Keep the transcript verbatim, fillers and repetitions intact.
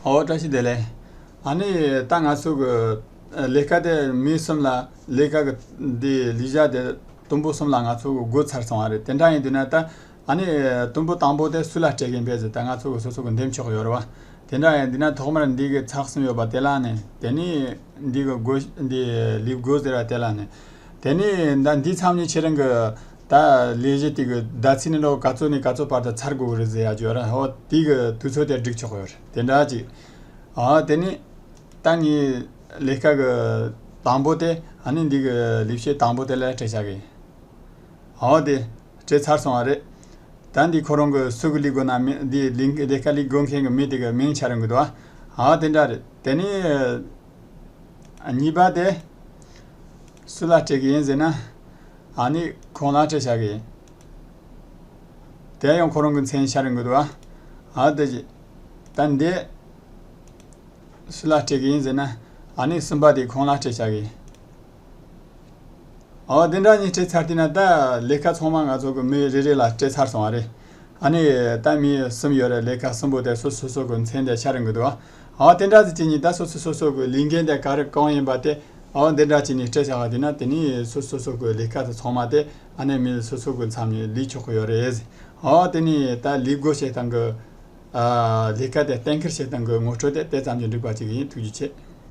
ཨོ་བཀྲ་ཤིས་བདེ་ལེགས། ཨ་ནི་ད་ང་ཚོ་གི་ལས་ཀ་དེ་མི་གསུམ་ལ་ལས་ཀ་གི་འདི་ལས་བྱ་དེ་དུམ་བུ་གསུམ་ལ་ང་ཚོ་གི་བགོས་ཚར་སོང་བ་རེད། དེ་འདྲ་ཡིན་དུས་ན་ད་ཨ་ནི་དུམ་བུ་དང་པོ་དེ་སུ་ལ་སྤྲད་གིན་པས་ཟེར། ད་ང་ཚོ་གི་སོ་སོ་གི་འདེམས་ཆོག་ཡོད་རེད་བ། དེ་འདྲ་ཡིན་དུས་ན་ཐོག་མར་འདི་གི་ཚགས་གསུམ་ཡོད་པ་དེ་ལ་ནི་དེ་ནི་འདི་གི་བགོས་འདི་ལས་བགོས་ཟེར་བ་དེ་ལ་ནི། དེ་ནི་ད་འདི་མཚམས་ནི་ཁྱེད་རང་གི་ད་ལས་གཞི་དེ་གི་ཟླ་ཚེས་ནི་ལོ་ག་ཚོད་ནས་ག་ཚོད་བར་དུ་ཚར་དགོས་གི་རེད་ཟེར་ཡ་ཅིག་ཡོད་རེད། ཧོ་དེ་གི་དུས་ཚོད་དེ་སྒྲིག་ཆོག་ཡོད་རེད། དེ་འདྲ་ཅིག་ཨ་དེ་ནི་ད་ངའི་ལས་ཀ་གི་དང་པོ་དེ་ཨ་ནི་འདི་གི་ལས་བྱེད་དང་པོ་དེ་ལ་སྤྲད་བྱ་གི། ཨོ་དེ་སྤྲད་ཚར་སོང་བ་རེད། ད་འདི་ཁོ་རང་གི་སུ་གི་ལས་དགོས་ན་མི་འདི་ལས་ལས་ཀ་ལས་དགོས་མཁན་གི་མི་དེ་གི་མིང་ཆགས་རང་གི་འདུག་ཨ་དེ་འདྲ་རེད། དེ་ནི་གཉིས་པ་དེ་སུ་ལ་སྤྲད་གི་ཡིན་ཟེར་ན། ཨ་ནི་ཁོང་ལ་སྤྲད་བྱ་གི་ཡིན། དེ་ཡང་ཁོ་རང་གི་མཚན་ཤར་འགོད་བ། ཨ་དེ་ཅི། ད་འདི་སུ་ལ་སྤྲད་གི་ཡིན་ཟེར་ན། ཨ་ནི་གསུམ་པ་དེ་ཁོང་ལ་སྤྲད་བྱ་གི་ཡིན། ཨོ་དེ་འདྲ་གཉིས་སྤྲད་ཚར་དུས་ན་ད་ལས་ཀ་ཚང་མ་ང་ཚོ་གི་མི་རེ་རེ་ལ་སྤྲད་ཚར་སོང་བ་རེད། ཨ་ནི་ད་མི་གསུམ་ཡོད་རེད། ལས་ཀ་གསུམ་པོ་དེ་སོ་སོ་སོ་གི་མཚན་དེ་ཤར་འགོད་བ། ཨོ་དེ་འདྲ་ཟེར་གྱི་ཉིན་ད་སོ་སོ་སོ་སོ་གི་ལས་འགན་དེ་ག་རེ་གང་ཡིན་པ་དེ། ཨོ་འདི་འདྲ་བྱས་ནས་སྤྲད་བྱ་བ་དེ་ན་དེ་ནི་སོ་སོ་སོ་གི་ལས་ཀ་དེ་ཚང་མ་དེ་ཨ་ནི་མི་སོ་སོ་གི་མཚམས་ནས་ལས་ཆོག་གི་ཡོད་རེད། ཨོ་དེ་ནི་ད་ལས་བགོ་བྱེད་སྟངས་གི་ཨ་ལས་ཀ་དེ་གཏན་འཁེལ་བྱེད་སྟངས་གི་ངོ་སྤྲོད་དེ་དེ་ཙམ་གྱིས་འགྲིག་པ་ཅིག་ཡིན། ཐུགས་རྗེ་ཆེ།